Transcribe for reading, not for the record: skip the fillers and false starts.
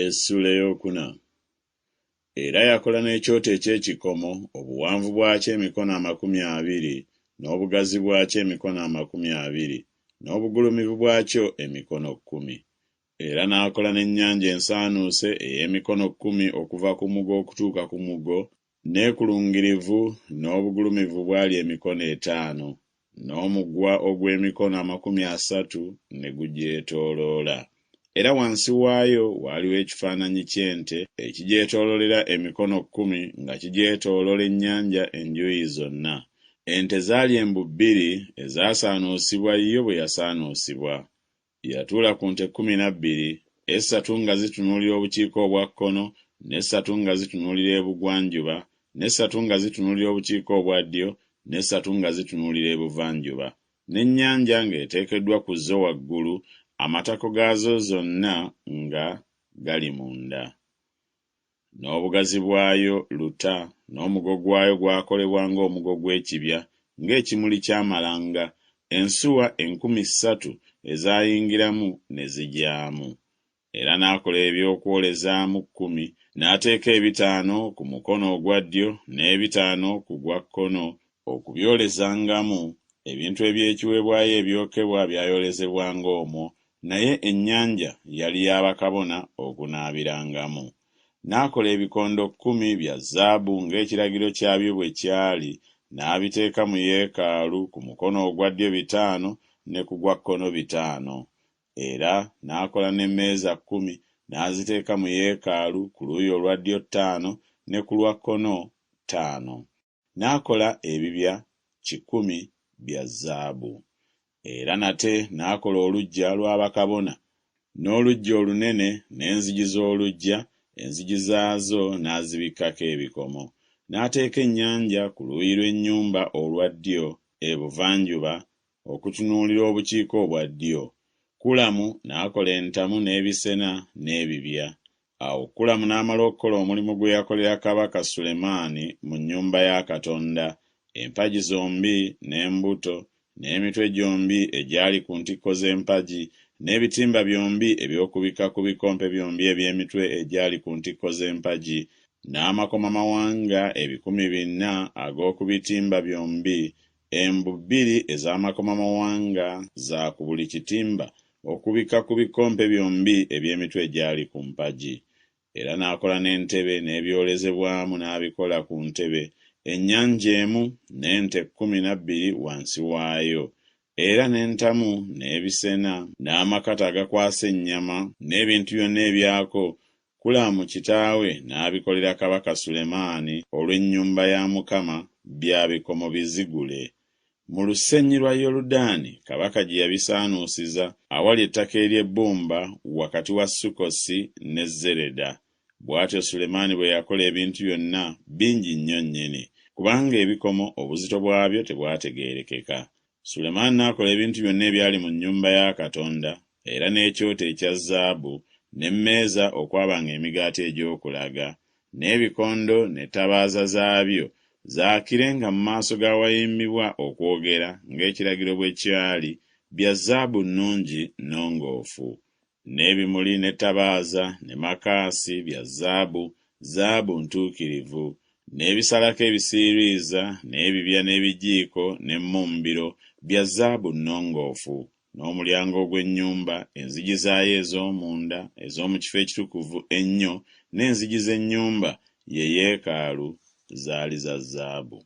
Essuula ey'okuna. Era yakola n'ekyoto eky'ekikomo, obuwanvu bwakyo emikono 20, n'obugazi bwakyo emikono 20, n'obugulumivu bwakyo emikono kkumi. Era n'akola n'ennyanja ensaanuuse ey'emikono kkumi okuva ku mugo okutuuka ku mugo, n'ekulungirivu, n'obugulumivu bwali emikono etaano, n'omugwa ogw'emikono 30 ne gugyetooloola. Era wansi waayo waaliwo ekifaananyi ky'ente ekigyetooloolera emikono kkumi nga kigyetooloola ennyanja enjuuyi zonna. Ente zaali embu bbiri ezaasaanuusibwa yo bwe yasaanuusibwa. Yatuula ku nte 12, essatu nga zitunuulira obukiika obwa kkono, n'essatu nga zitunuulira ebugwanjuba, n'essatu nga zitunuulira obukiika obwa ddyo, n'essatu nga zitunuulira ebuvanjuba. N'ennyanja ng'eteekeddwa ku zo waggulu, amatako gaazo zonna nga gali munda. N'obugazi bwayo luta, n'omugo gwayo gwakolebwa ng'omugo gw'ekibya, ng'ekimuli ky'amalanga, ensuwa 3000 ezaayingiramu ne zigyamu. Era n'akola eby'okwolezaamu kkumi, n'ateeka ebitaano ku mukono ogwa ddyo n'ebitaano ku gwa kkono, okubyolezangamu, ebintu eby'ekiweebwayo ebyokebwa byayolezebwanga omwo, naye ennyanja yali ya bakabona okunaabirangamu. N'akola ebikondo kkumi bya zaabu ng'ekiragiro kyabyo bwe kyali, n'abiteeka mu yeekaalu, ku mukono ogwa ddyo bitaano ne ku gwa kkono bitaano. Era n'akola n'emmeeza kkumi, n'aziteeka mu yeekaalu, ku luuyi olwa ddyo ttaano ne ku lwa kkono ttaano. N'akola ebibya 100 bya zaabu. Era nate n'akola oluggya lwa bakabona, n'oluggya olunene, n'enzigi z'oluggya, enzigi zaazo n'azibikkako ebikomo. N'ateeka ennyanja ku luuyi lw'ennyumba olwa ddyo ebuvanjuba, okutunuulira obukiika obwa ddyo. Kulamu n'akola entamu n'ebisena n'ebibya. Awo Kulamu n'amala okukola omulimu gwe yakolera kabaka Sulemaani mu nnyumba ya Katonda, empagi zombi, n'embuto, n'emitwe gyombi egyali ku ntikko z'empagi, n'ebitimba byombi eby'okubikka ku bikompe byombi eby'emitwe egyali ku ntikko z'empagi, n'amakomamawanga 400 ag'oku bitimba byombi, Embu bbiri ez'amakomamawanga za ku buli kitimba okubikka ku bikompe byombi eby'emitwe egyali ku mpagi. Era n'akola n'entebe n'ebyolezebwamu n'abikola ku ntebe, ennyanja emu n'ente 12 wansi waayo, era n'entamu n'ebisena n'amakata agakwasa ennyama n'ebintu byonna ebyako, Kulamu kitaawe n'abikolera kabaka Sulemaani olw'ennyumba ya Mukama, bya bikomo bizigule. Mu lusenyi lwa Yoludaani kabaka gye yabisaanuusiza, awali ettaka ery'ebbumba wakati wa Sukkosi ne Zereda. Bw'atyo Sulemaani bwe yakola ebintu byonna, bingi nnyo nnyini, kubanga ebikomo obuzito bwabyo tebwategeerekeka. Sulemaani n'akola ebintu byonna ebyali mu nnyumba ya Katonda, era n'ekyoto ekya zaabu, n'emmeeza okwabanga emigaati egy'okulaga, n'ebikondo n'ettabaaza zaabyo, zaakirenga mu maaso g'awayimbibwa okwogera, ng'ekiragiro bwe kyali, bya zaabu nnungi nnongoofu. N'ebimuli n'ettabaaza ne makaasi bya zaabu, zaabu ntuukirivu, n'ebisalako ebisiiriiza n'ebibya n'ebijiiko n'emmumbiro bya zaabu nnongoofu, n'omulyango ogw'ennyumba, enzigi zaayo ez'omunda ez'omu kifo ekitukuvu ennyo n'enzigi z'ennyumba, ye yeekaalu, zaali za zaabu.